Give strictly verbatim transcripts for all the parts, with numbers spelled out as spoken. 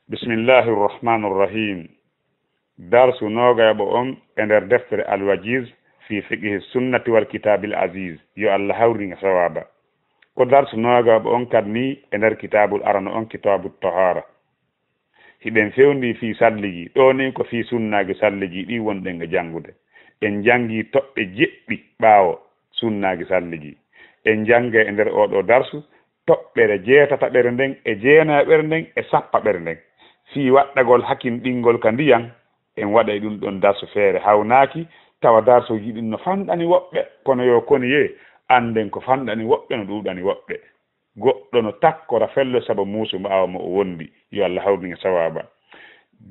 Bismillahi irrahmani irrahim. Darsu noogayaɓo on e nder deftere Al-Wajiz fi fiqhi sunnati wal kitaabil aziz. Yo Allah hawrin e sawaaba. Ko darsu noogayaɓo on kadni e nder kitaabul arano on, kitaabu tahaara. Hiɗen fewndi fii salligi. Ɗoo nin ko fii sunnaaji salligi ɗi wonɗen e janngude. En janngii toɓɓe jeɗɗi ɓaawo sunnaaji salligi. En janngay e nder oo ɗoo darsu toɓɓere jeetataɓere nden e jeenayaɓere nden e sappaɓere nden. Fii waɗɗagol hakinɗingol ka ndiyan, en waɗay ɗun ɗon darsu feere hawnaaki, tawa darsuuji ɗin no fanɗani woɓɓe, kono yo koni yee, annden ko fanɗani woɓɓe no ɗuuɗani woɓɓe. Goɗɗo no takkora fello sabu muusu ɓaawo mo o wondi, yo Allah hawrin e sawaaba.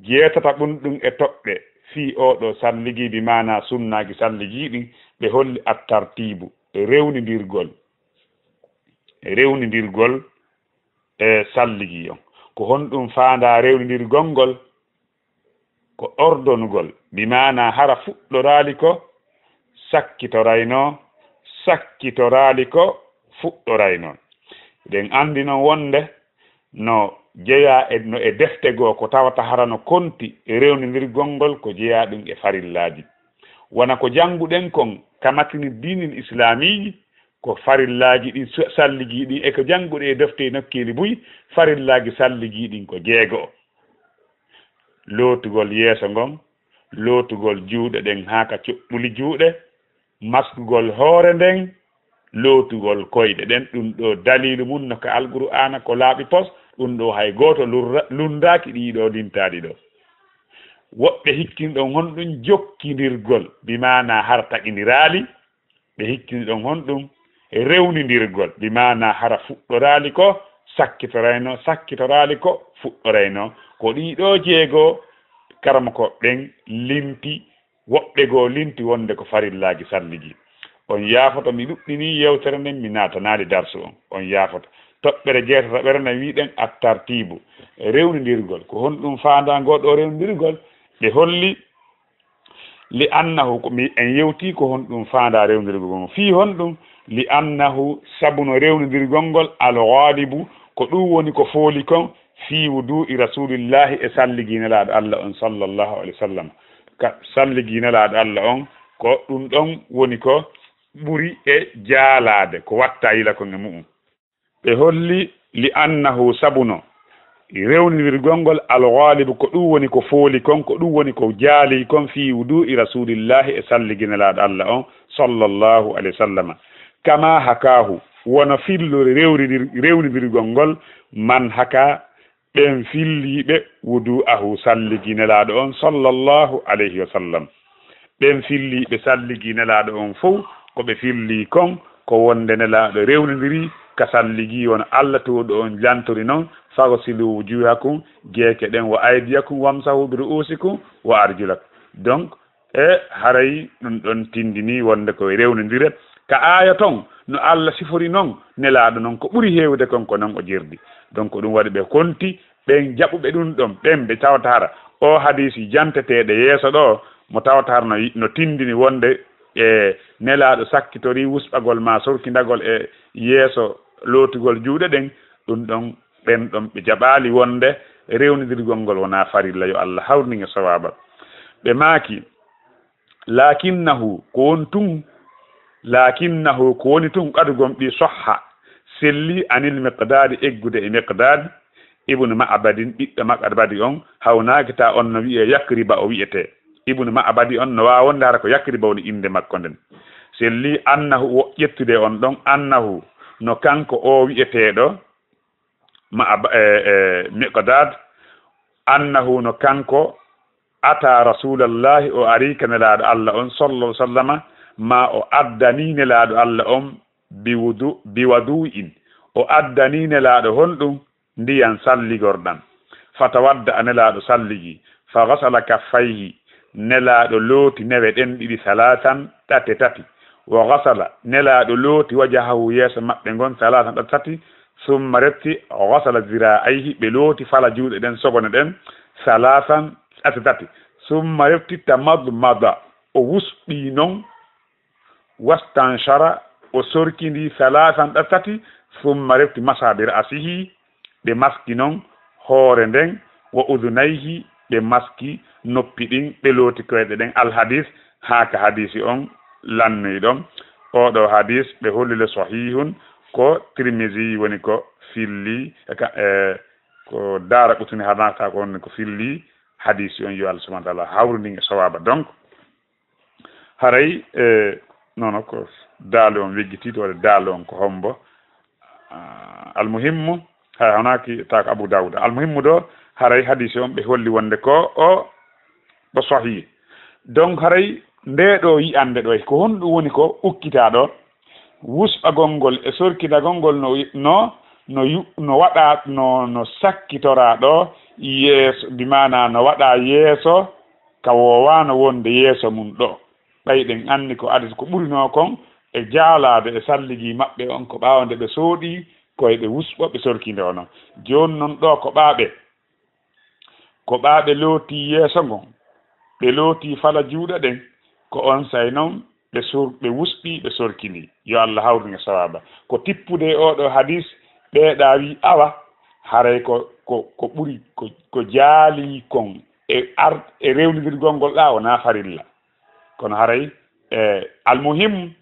Jeetataɓun ɗun e toɓɓe fii oo ɗoo salligi, bi maanaa sunnaaji salligi ɗin, ɓe holli at-tartiibu, rewnindirgol. Rewnindirgol e salligi on. Ko honɗun faandaa rewnindirgol ngol? Ko ordonugol, bi maanaa hara fuɗɗoraali ko sakkitorayno, sakkitoraali ko fuɗɗorayno. Eɗen anndi non wonde no jeyaa e, no e defte goo ko tawata hara no konti e rewnindirgol ngol ko jeyaa ɗun e farillaaji. Wona ko jannguɗen kon ka matini diinil islaamiiji, ko farillaaji ɗin su-, salligi ɗin e ko jannguɗen e defte e nokkeeli buy, farillaaji salligi ɗin ko jeego'o. Lootugol yeeso ngon, lootugol juuɗe ɗen haa ka cuɓɓuli juuɗe, maskugol hoore nden, lootugol koyɗe ɗen. Ɗun ɗoo daliilu mun no ka Alqur'aana ko laaɓi pos, ɗun ɗoo hay gooto lurra-, lunndaaki ɗii ɗoo lintaaɗi ɗoo. Woɓɓe hikkinɗon honɗun jokkindirgol, bi maanaa hara taƴindiraali, ɓe hikkini ɗon honɗun rewnindirgol, bi maanaa hara fuɗɗoraali ko sakkitorayno, sakkitoraali ko fuɗɗorayno. Ko ɗii ɗoo jeego'o karamokooɓe ɓen linti, woɓɓe goo linti wonde ko farillaaji salligi. On yaafoto mi ɗuɗɗinii yewtere nden, mi naatanaali darsu on. On yaafoto. Toɓɓere jeetataɓere nden wi'uɗen at-tartiibu, rewnindirgol. Ko honɗun faandaa ngoo ɗoo rewnindirgol? Ɓe holli li annahu, ko mi, en yewtii ko honɗun faandaa rewnindirgol ngol. Fii honɗun? Li annahu, sabu no rewnindirgol ngol, al ghaalibu, ko ɗun woni ko fooli kon, fii wudu'i Rasuulillahi, e salligi Nelaaɗo Allah on, sallallahu alayhi wa sallam. Ka salligi Nelaaɗo Allah on, ko ɗun ɗon woni ko ɓuri e jaalaade, ko wattaa yila kon e mu'un. Ɓe holli li annahu, sabu no rewnindirgol ngol, al ghaalibu, ko ɗun woni ko fooli kon, ko ɗun woni ko jaalii kon, fii wudu'i Rasuulillahi, e salligi Nelaaɗo Allah on, sallallahu alayhi wa sallama. Kama hakaahu, wano fillori rewrindir-, rewnindirgol ngol, man hakaa, ɓen filliiɓe wudu'ahu, salligi Nelaaɗo on, sallallahu alayhi wa sallam. Ɓen filliiɓe salligi Nelaaɗo on fow, ko ɓe fillii kon, ko wonde Nelaaɗo rewnindiri ka salligi, wano Allah Toowɗo on jantori non, "Faghsilu wujuhakum, geeke ɗen, wa aydiyakum, wamsahu bi ru'usikum wa arjulakum." Donc, e haray ɗun ɗon tindini wonde ko e rewnindire. Ka aaya ton, no Allah sifori non, Nelaaɗo non ko ɓuri heewude kon ko non o jerdi. Donc, ko ɗun waɗi ɓe konti, ɓen jaɓuɓe ɗun ɗon, ɓen ɓe tawata hara oo hadiisi janteteeɗo yeeso ɗoo, mo tawata hara no, no tindini wonde e Nelaaɗo sakkitori wusɓagol maa sorkindagol e yeeso lootugol juuɗe ɗen, ɗun ɗon, ɓen ɗon ɓe jaɓaali wonde rewnindirgol ngol wonaa farilla, yo Allah hawrin e sawaaba. Ɓe maaki, "Laakinnahu, ko woni tun, laakinnahu, ko woni tun, qad gomɗii, sahha, selli, anil Miqdaadi, eggude e Miqdaad, ibnu Ma'badin, ɓiɗɗo Ma'badi on, hawnaaki taa on no wi'ee Yakriba o wi'etee." Ibnu Ma'badi on no waawa wonde hara ko Yakriba woni innde makko nden. Selli, annahu, wo ƴettude on ɗon, annahu, no kanko oo wi'eteeɗo, Ma'ba-, e, e, Miqdaad, annahu, no kanko, ataa Rasuulallahi, o arii ka Nelaaɗo Allah on, sallallahu alaihi wasallama, maa o addanii Nelaaɗo Allah on, bi wudu-, bi wadu'in, o addanii Nelaaɗo honɗun? Ndiyan salligorɗan. Fatawadda'a, Nelaaɗo salligi, fa ghasala kaffayhi, Nelaaɗo looti newe ɗen ɗiɗi, salaasan, ɗate tati. Wa ghasala, Nelaaɗo looti wajahahu, yeeso maɓɓe ngon, salaasan, ɗate tati. Summa refti ghasala ziraa'ayhi, ɓe looti fala juuɗe ɗen, sogone ɗen, salaasan, ɗate tati. Summa refti tamadmada, o wusɓii non, wastanshara, o sorkindii, salaasan, ɗate tati. Summa refti masaha bi ra'sihi, ɓe maski non hoore nden, Wa udunayhi, ɓe maski noppi ɗin, ɓe looti koyɗe ɗen. Al hadis, haa ka hadisi on lannoyi ɗon. Oɗo hadis ɓe holli le sahihun, ko Tirmisi woni ko filli, e ka, e, ko Daaraqutni haɗata ko on ko filli hadisi on, yo Allah subhanahu wa taala hawru ndin e sawaba. Donc, haray, e, nono ko daali on weggiti, to daali on ko hombo? Ah, almuhimmu, hay honaki ta ko Abu Dawuda. Almuhimmu ɗo, haray hadisi on ɓe holli wonde ko o, o sahih. Donc, haray nde ɗo yi'ande ɗo, ko honɗum woni ko ukkita ɗo? Wusɓagol ngol e sorkinagol ngol no, no, no yu-, no waɗa, no, no sakkitora ɗo yeeso, bi maana no waɗa yeeso ka woowaano wonde yeeso mum ɗo. Ɓay ɗen anni ko adati ko ɓurinoo kon e jaalaade e salligi maɓɓe on ko ɓaawo nde ɓe soodii koyɗe wusɓo ɓe sorkinde ono. Jooni non ɗo ko ɓaaɓe, ko ɓaaɓe lootii yeeso ngon, ɓe lootii fala juuɗe ɗen, ko on say non ɓe sor-, ɓe wusɓii, ɓe sorkindii. Yo Allah hawru en e sawaaba. Ko tippude e oɗo hadis, ɓeeɗa wi awa, haray ko, ko, ko ɓuri, ko, ko jaalii kon e ar-, e rewnindirgol ngol ɗa wonaa farilla. Kono haray, e, almuhim,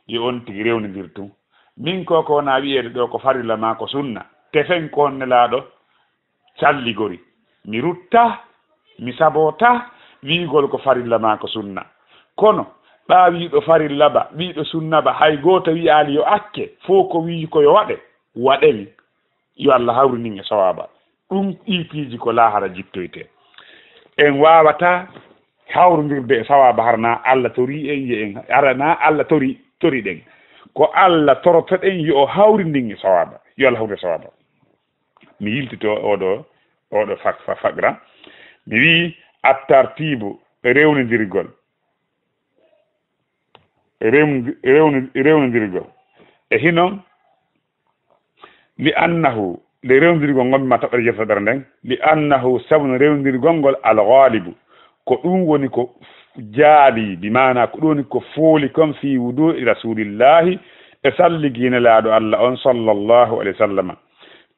yo on tigi rewnindir tun. Min ko, ko wona wi'eede ɗo ko farilla maa ko sunna. Tefen ko on Nelaaɗo salligori. Mi rutta, mi sabota wi'ugol ko farilla maa ko sunna. Kono, ɓaa wi'uɗo farilla ba, wi'uɗo sunna ba, hay gooto wi'aali yo acce, fow ko wi'i ko yo waɗe, waɗen. Yo Allah hawrinin e sawaaba. Ɗum ɗii piiji ko laahara jittoyte. En waawataa hawrondirde e sawaaba hara na Allah torii en, yo en, hara na Allah tori, tori ɗen. Ko Allah torotoɗen yo o hawrindin e sawaaba. Yo Allah hawrinde sawaaba. Mi yiltito oɗo, oɗo fak-, fa-, fakra. Mi wi'i at-tartibu, rewnindirgol. Rewndi-, rewni-, rewnindirgol. E hino, li annahu, nde rewnindirgol ngol mi ma toɓɓere jertoɓere nden, li annahu, sabu no rewnindirgol ngol al ghalibu, ko ɗum woni ko jaali, bi maana ko ɗum woni ko fooli kon fi wudu'i rasulillahi, e salligi Nelaaɗo Allah on sallallahu alayhi wa sallam.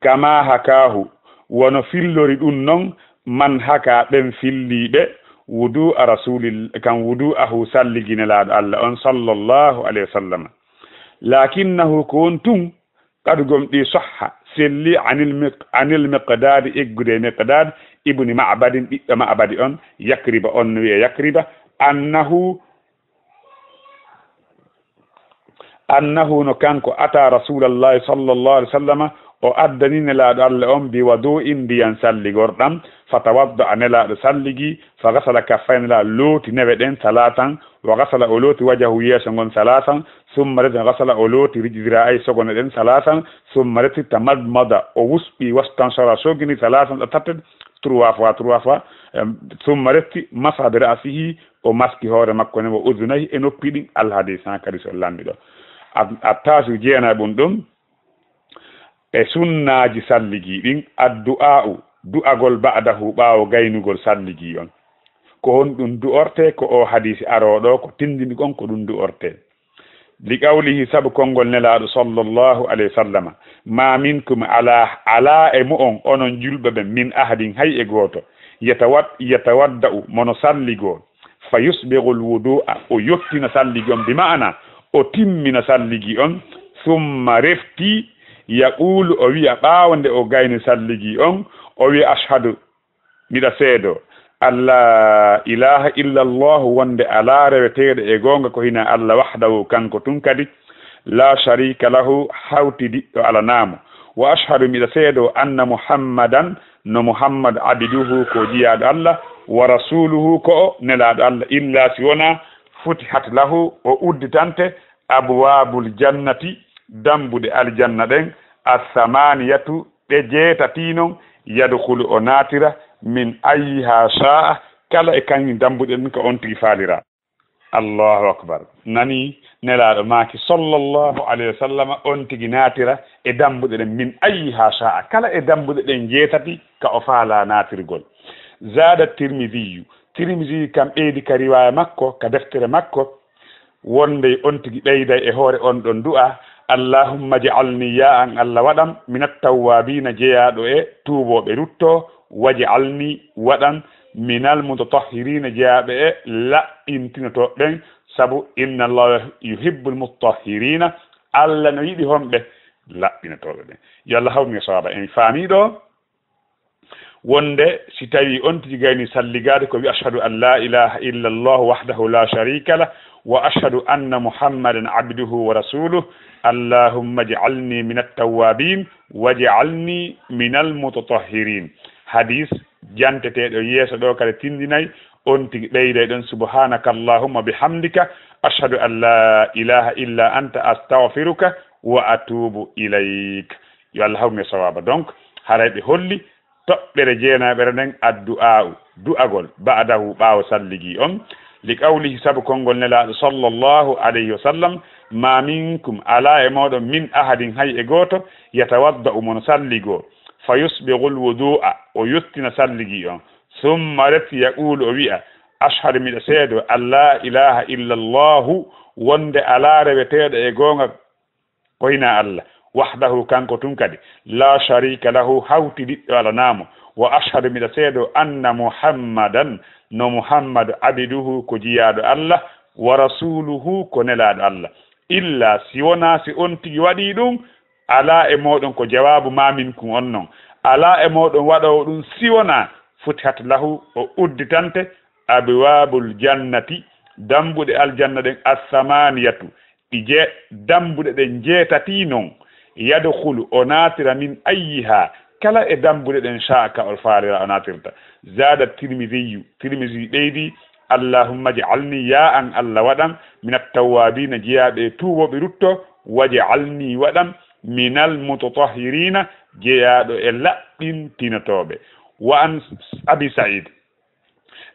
Kama hakahu, wono fillori ɗum non, man haka ɓen filliiɓe, wudu'a rasulil-, kan wudu'ahu salligi Nelaaɗo Allah on sallallahu alayhi wa sallam. Lakinnahu ko won tun, qad gomɗi sahha, selli anil Miq-, anil Miqdadi, eggude Miqdad ibni Ma'badin, ɓiɗɗo Ma'badi on, Yakriba on no wi'e Yakriba, annahu, annahu no kanko ata Rasulallahi sallallahu alaihi wa sallama, o addani Nelaaɗo Allah on bi wadu'in, ndiyan salligorɗan, fatawadda'a, Nelaaɗo salligi, faghasala kaffayhi, Nelaaɗo looti newe ɗen, salatan, wa ghasala, o looti wajahu, yeeso ngon, salatan, summa reti ghasala, o looti rij-, zira'ayhi, sogone ɗen, salatan, summa reti tamadmada, o wusɓi, wastanshara, sogini, salatan, ɗo tatte, trois fois, trois fois, em, summa reti masaha bi ra'sihi, o maski hoore makko nden, wa udunayhi, e noppi ɗin, alhadis, han kadi so lammi ɗo. A, a taasi jeenaɓun ɗum, e sunnaaji salligi ɗin, addu'a'u, du'agol ba'dahu, ɓaawo gaynugol salligi on. Ko honɗum du'orte? Ko o hadisi arooɗo, ko tindini kon ko ɗum du'orte. Li qawlihi, sabu konngol Nelaaɗo sallallahu alayhi wa sallama, "Ma minkum, alaa, alaa e mo'on, onon julɓe ɓen, min ahadin, hay e gooto, yatawad-, yatawadda'u, mono salligoo, fa yusbighul wudu'a, o yottina salligi on, bi ma'ana, o timmina salligi on, summa refti, yaqulu, o wi'a, ɓaawo nde o gayni salligi on, o wi'a, ashhadu, miɗa seedo, an laa ilaaha illa Allahu, wonde alaa reweteeɗo e goonga ko hinaa Allah, wahdahu, kanko tun kadi, laa shariika lahu, hawtidiɗɗo alanaamo. Wa ashhadu, miɗa seedo, anna Muhammadan, no Muhammad, abduhu, ko jiyaaɗo Allah, wa rasuluhu, ko o nelaaɗo Allah, illa si wonaa futihat lahu, o udditante abwaabul jannati, dambuɗe aljanna ɗen, as-samaaniyatu, ɗe jeetati non, yadkhulu, o naatira, min ayyiha sha'a, kala e kan dambuɗe ɗen ko on tigi faalira. Allahu akbar. Nani Nelaaɗo maaki sallallahu alayhi wa sallam, on tigi naatira e dambuɗe ɗen, min ayyiha sha'a, kala e dambuɗe ɗen jeetati ka o faala naatirgol. Zaada Tirmidhiyu, Tirmidhi kam ɓeydi ka riwaaya makko, ka deftere makko, wonde on tigi ɓeyday e hoore on ɗon du'a, "Allahumma ja'alni, ya an Allah waɗam, minat tawwabina, jeyaaɗo e tuubooɓe rutto, waj'alni, waɗan, minal mutatahhirina, jeyaaɓe e laɓɓintinotooɓe ɓen, sabu inna Allaha yuhibbul mutahhirina, Allah no yiɗi honɓe? Laɓɓinotooɓe ɓen. Yo Allah hawnu en sawaaba. En faamii ɗo wonde si tawii on tigi gayni salligaade ko wi ashhadu an la ilaha illa Allah wahdahu la sharika lah wa ashhadu anna Muhammadan abduhu wa rasuluh, allahumma ij'alni min at-tawwabin waj'alni min al-mutatahhirin. Hadis janteteeɗo yeeso ɗo kadi tindinay on tigi ɓeyday ɗon subhanaka allahumma bihamdika ashhadu an la ilaha illa anta astaghfiruka wa atubu ilayk. Yo Allah hawnu en sawaaba. Donc haray ɓe holli toɓɓere jeenaɓere nden, addu'aa'u, du'agol, ba'dahu, ɓaawo salligi on, li qawlihi, sabu konngol Nelaaɗo sallallahu alayhi wa sallam, ma minkum, alaa e mooɗon, min ahadin, hay e gooto, yatawadda'u, mo no salligoo, fa yusbighul wudu'a, o yottina salligi on, summa, refti, yaqulu, o wi'a, ashhadu, miɗa seedoo, an laa ilaaha illa Allahu, wonde alaa reweteeɗo e goonga ko hinaa Allah, wahdahu, kanko tun kadi, laa sharika lahu, hawtidiɗɗo alanaa mo, wa ashhadu, miɗa seedoo, anna Muhammadan, no Muhammadu, abduhu, ko jiyaaɗo Allah, wa rasuluhu, ko nelaaɗo Allah. Illa si wonaa si on tigi waɗii ɗum, alaa e mooɗon, ko jawaabu ma minkum on non, alaa e mooɗon waɗoowo ɗum si wonaa futihat lahu, o udditante abwaabul jannati, dambuɗe aljanna ɗen, assamaniyatu, ɗi je-, dambuɗe ɗen jeetati non, yadkhulu, o naatira, min ayyiha, kala e dambuɗe ɗen, sha'a, ka o faalira o naatirta. Zaada Tirmidiyyu, Tirmidi ɓeydi, allahumma ij'alni, ya an Allah waɗan, min at-tawwabina, jeyaaɓe e tuubooɓe rutto, waj'alni, waɗan, min al-mutatahhirina, jeyaaɗo e laɓɓintinotooɓe. Wa an Abi Sa'id,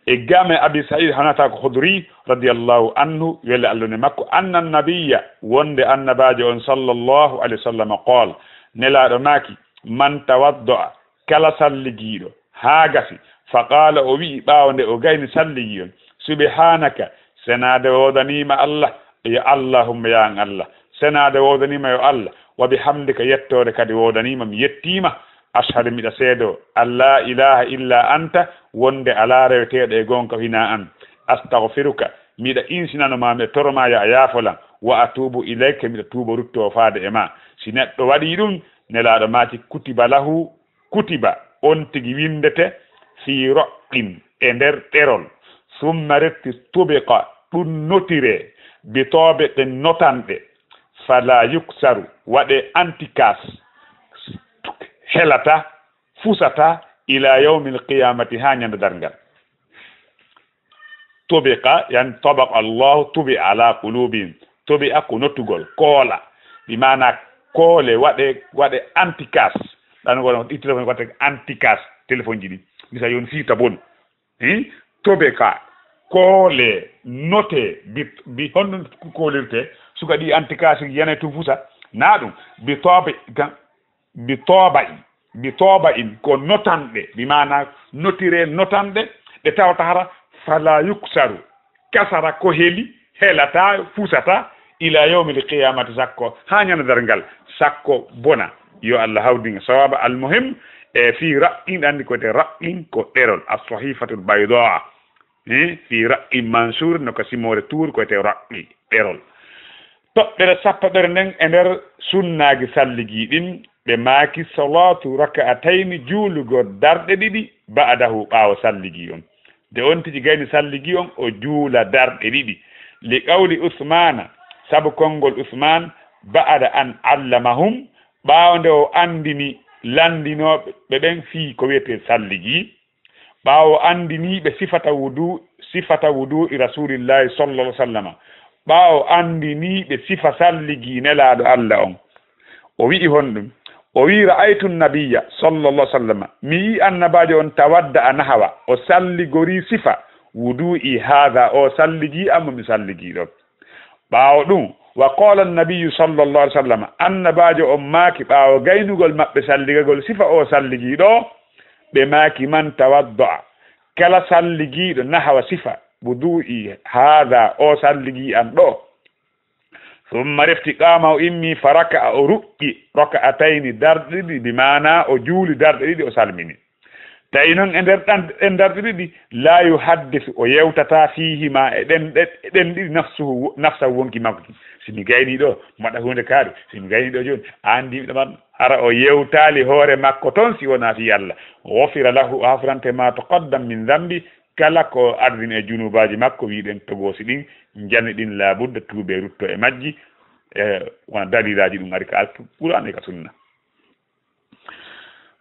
e game Abi Sa'id, hanata ko Khudri, radiyallahu anhu, wele Allah ne makko, anna nabiyya, wonde annabaajo on sallallahu alayhi wa sallam, qaal, nelaaɗo maaki, man tawadda'a, kala salligiiɗo, haa gasi, fa qaala, o wi'i ɓaawo nde o gayni salligi on, subhanaka, senaade woodaniima Allah, yo allahumma ya an Allah, senaade woodaniima yo Allah, wa bihamdika, yettoode kadi woodaniima, mi yettiima, ashhadu, miɗa seedoo, an laa ilaaha illa anta, wonde alaa reweteeɗo e goonga ko hinaa an. Astaghfiruka, miɗa insinano ma, miɗa toro ma yo a yaafo lan. Wa atuubu ilayka, miɗa tuuba ruttoo faade e ma. Si neɗɗo waɗii ɗum, nelaaɗo maaki kutiba lahu, kutiba, on tigi winndete, fii roqqin, e nder ɗerol. Summa, refti, tubiqa, ɗum notiree, bi toobiqin, notanɗe, fala yuksaru, waɗee antikas, helata, fusata, ila yawmil qiyamati, haa ñande darngal. Tubiqa, yani tabaqa Allahu tubi'a ala qulubihim. Tubi'a ko nottugol, koola. Bi maana koole, waɗee, waɗee antikas. Ɗan wona ɗi téléphone waɗata antikas téléphone ji ɗi. Misa yon fii tabon. Hi? Tobe ka. Koole, note, bi, bi honno koolirte. Suka ɗi antikas yana tun fusa. Na ɗum. Bi tobe, ga, bi toba in. Bi toba in. Ko notanɗe. Bi maana notire notanɗe. Ɗe tawata hara fala yuksaru. Kasara ko heli, helata, fusata, ila yawmil qiyamati, sakko, haa ñande darngal, sakko bona. Yo Allah hawdin sawaba. Almuhim, e fii raqqin, anndi ko te raqqin, ko ɗerol, as-sahifatul bayda. Eh, fii raqqin mansur, no ka simoore tuur, ko te raqqi, ɗerol. Toɓɓere sappoɓere nden e nder sunnaaji salligi ɗin, ɓe maaki, salatu raka'atayni, juulugo darɗe ɗiɗi, ba'dahu, ɓaawo salligi on. De on tigi gayni salligi on, o juula darɗe ɗiɗi. Li qawli Usmana, sabu konngol Usman, ba'da an allamahum, ɓaawo nde o anndini lanndinooɓe ɓen fii ko wiyetee salligi, ɓaawo anndinii ɓe sifata wudu, sifata wudu'i Rasulillahi sallallahu alaihi wasallam, ɓaawo anndinii ɓe sifa salligi Nelaaɗo Allah on, o wi'i honɗum? O wi'i, ra'aytu nabiyya sallallahu alaihi wasallam, mi yi'i annabaajo on, tawadda'a nahawa, o salligorii sifa wudu'i haadha, o salligi am mo mi salligi ɗo. Ɓaawo ɗum, wa qala annabiyyu sallallahu alaihi wasallam, annabaajo on maaki ɓaawo gaynugol maɓɓe salligagol sifa o salligi ɗo, ɓe maaki, man tawadda'a, kala salligiiɗo, nahawa sifa wudu'i haadha, o salligi am ɗo. Summa, refti, qaama, o immi, fa raka'a, o ruɓɓi, raka'atayni, darɗe ɗiɗi, bi maana o juuli darɗe ɗiɗi, o salmini. Tawi noon e nder ɗan, e nder ɗe ɗiɗi, laa yuhaddisu, o yewtataa fiihimaa e ɗen, ɗe, e ɗen ɗiɗi nafsuhu, nafsahu wonki makko ki. Si mi gaynii ɗoo, mi waɗa huunde kaari, si mi gaynii ɗoo jooni, a anndi miɗo mar-, hara o yewtaali hoore makko toon si wonaa fii Alla. Gufira lahu, o hafrante maa taqaddam min dambi, kala ko ardini e junubaaji makko, wii ɗen togoosi ɗin, njani ɗin laabudda, tuubee ruttoo e majji, e wona dalilaaji ɗum ari ka Alqur'aan e ka Sunna.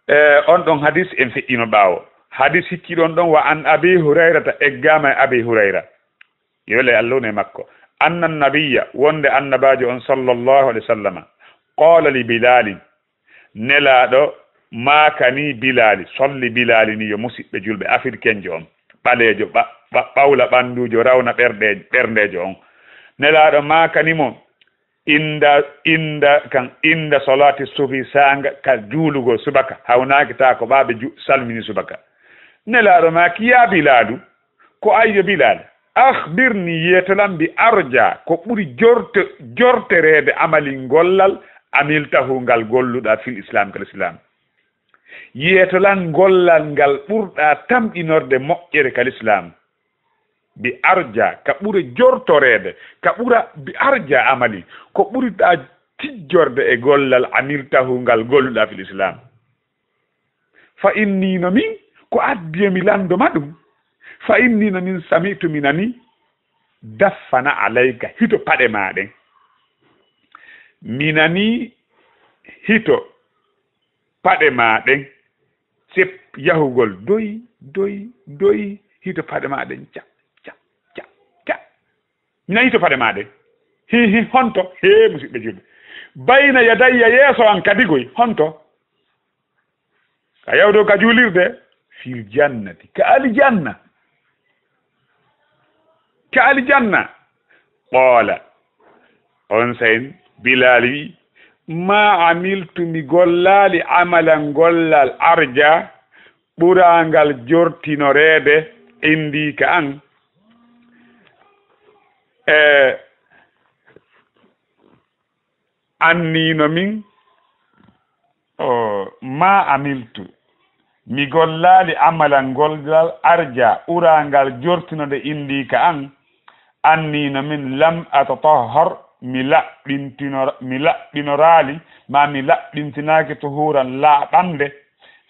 E on ɗon hadis en feƴƴino ɓaawo. Hadis hikki ɗon ɗon, wa an Abi Hurayrata, eggaama e Abi Hurayra. Yo le Allah won e makko. Anna nabiyya, wonde annabaajo on sallallahu alaihi wasallama, qala li Bilalin, Nelaaɗo maakani Bilaali, solli Bilaali ni yo musiɓɓe julɓe afirkenjo on, ɓaleejo, ɓa-, ɓa-, ɓawla ɓannduujo, rawna ɓerɗe-, ɓerndeejo on. Nelaaɗo maakani mo, inda, inda, kan, inda solati subi, saanga ka juulugol subaka, hawnaaki taa ko ɓaaɓe ju-, salmini subaka. Nelaaɗo maaki, "Yaa Bilaalu, ko ayyo Bilal, akhbirni, yeetolan bi arja, ko ɓuri jorto-, jortereede amalin gollal, amiltahu ngal golluɗaa fil Islam, kal Islam. Yeetolan gollal ngal ɓurɗaa tamƴinorde moƴƴere kal Islam. Bi arja, ka ɓura jortoreede, ka ɓura bi arja amalin, ko ɓurɗaa tijjorde e gollal amiltahu ngal golluɗaa fil Islam." Fa inni no min, ko addi e mi lanndoma ɗum. Fa inni no min sami'tu mi nani, daffana alayka, hito paɗe maa ɗen. Mi nani hito paɗe maa ɗen. Sep yahugol doy, doy, doy, hito paɗe maa ɗen. Ca, ca, ca, ca. Mi nani hito paɗe maa ɗen. Hi, hi, honto? Hee, musiɓɓe julɓe. Bayna yadayya, yeeso an kadi goy. Honto? Ka yawdo ka juulirde, fil jannati, ka aljanna. Ka aljanna. Qoola, on sayin Bilaali wi, "Ma amiltu, mi gollaali amalan gollal arja, ɓuraangal jortinoreede, indi ka an." E, anniino min, o, ma amiltu, mi gollaali amalan gollal arja, ɓuraangal jortinode, indi ka an, anniino min, lam atatahhar, mi laɓɓintinora-, mi laɓɓinoraali, ma mi laɓɓintinaaki tuhuuran laaɓande,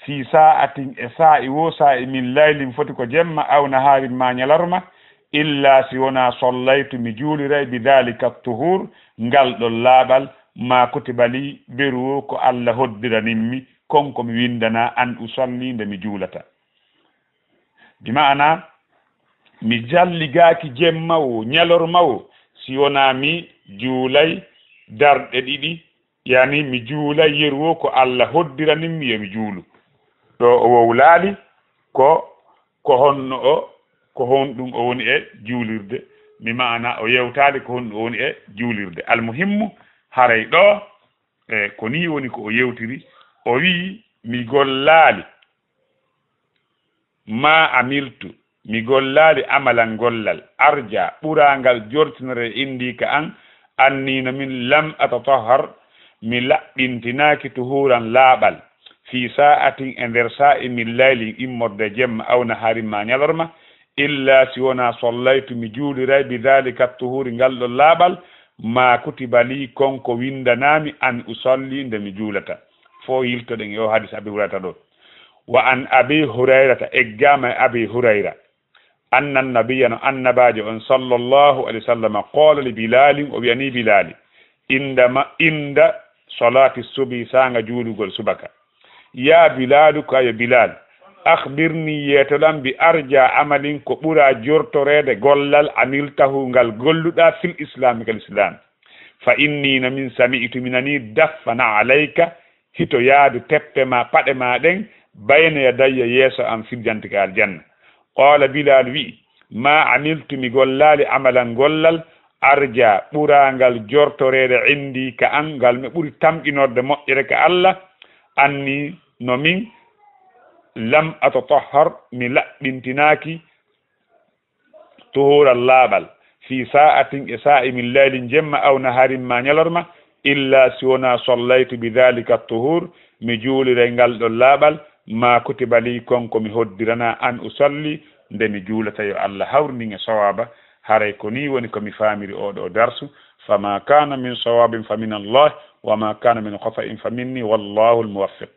fii sa'atin, e saa'i woo saa'i, min laylin, foti ko jemma, aw nahaarin, ma ñalarma, illa si wonaa sollaytu, mi juuliray, bi daalika tuhuur, ngal ɗon laaɓal, maa kutiba lii, beru woo ko Alla hoddiranimmi, kon ko mi windanaa, an usalli, nde mi juulata. Bi ma'ana, mi jalligaaki jemma woo, ñalorma woo, si wonaa mi juulay darɗe ɗiɗi, yani mi juulay yeru woo ko Alla hoddiranimmi yo mi juulu. Ɗo o wowlaali ko, ko honno o, ko honɗum o woni e juulirde, mi ma'ana o yewtaali ko honɗum o woni e juulirde. Almuhimmu, haray ɗo, e, ko nii woni ko o yewtiri. O wi'i, mi gollaali. Ma amiltu, mi gollaali amalan gollal, arja, ɓuraangal jortinore indi ka an, anniino min lam atatahhar, mi laɓɓintinaaki tuhuuran laaɓal, fii sa'atin e nder saa'i min laylin immorde jemma aw nahaarin ma ñalorma, illa si wonaa sollaytu mi juuliray bi daalika tuhuuri ngal ɗon laaɓal, maa kutiba lii kon ko windanaa mi an usalli nde mi juulata. Fo yiltoɗen e o hadis Abi Hurayrata ɗo. Wa an Abi Hurayrata, eggaama e Abi Hurayra, anna nabiyya no annabaajo on sallallahu alayhi wa sallam qaala li Bilaalin, o wi'ani Bilaali, inda ma, inda salaati subi, saanga juulugol subaka. Yaa Bilaalu, ko ayo Bilaal, akhbirni, yeetolan bi arja amalin, ko ɓura jortoreede gollal amiltahu ngal golluɗaa fil islaami kal islaam. Fa inni no min sami'tu mi nani daffana alayka hito yaadu teppe ma paɗe ma ɗen bayna yadayya yeeso am fil jannati ka aljanna. Qaala Bilaal wi'i, ma amiltu mi gollaali amalan gollal arja ɓuraangal jortoreede indi ka an ngal mi ɓuri tamƴinorde moƴƴere ka Alla anni no min lam atatahhar mi laɓɓintinaaki tuhuural laaɓal, fii sa'atin e saa'i min laylin jemma aw nahaarin ma ñalorma, illa si wonaa sollaytu bi daalika tuhuur, mi juuliray ngal ɗon laaɓal, ما كتب لي, kon ko mi hoddirana, أن أصلي, nde mi juulata, yo Allah hawru ndin e sawaaba. Haray ko nii woni ko mi faamiri oo ɗoo darsu. فما كان من صواب فمن الله وما كان من خطأ فمني والله الموفق.